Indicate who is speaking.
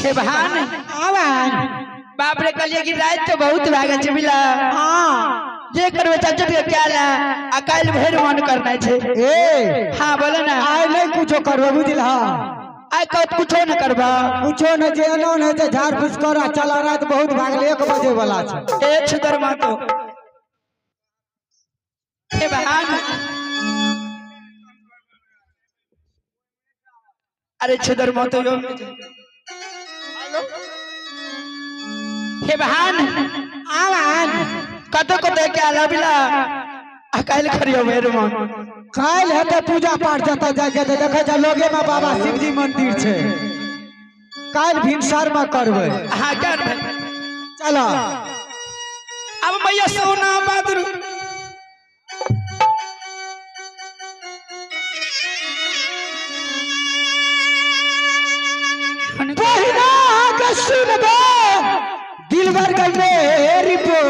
Speaker 1: हे भान
Speaker 2: आवान
Speaker 1: बाप रे कहलिए कि रात तो बहुत लागल छै बुझला।
Speaker 2: हाँ
Speaker 1: जे करबै चल चल के क्या आ काल्हि भरि मन करना छै।
Speaker 2: ए
Speaker 1: हाँ बोलो ना।
Speaker 2: आइ नहीं कुछो करबो बुझल। हाँ
Speaker 1: आइ कत कुछो न करबा।
Speaker 2: कुछो न जे एना न जे झाड़ फूस कर आ चला रात बहुत भागल 1 बजे वाला छै।
Speaker 1: ए छुदर मातो हे बहान। अरे छुदर मातो यो हे बहान।
Speaker 2: आवान
Speaker 1: कतो कतो के आला बिला आ काइल करियो मेरे मन।
Speaker 2: काल्हि हेतै पूजा पाठ जतऽ जाके तऽ देखै छै लगे में बाबा शिवजी मंदिर छै। काल्हि भिनसर में करबै।
Speaker 1: हाँ कर भाई।
Speaker 2: चलो
Speaker 1: अब मैया सोना बहादुर
Speaker 2: पहिना के सुनबे दिलबर के मेरी बोल।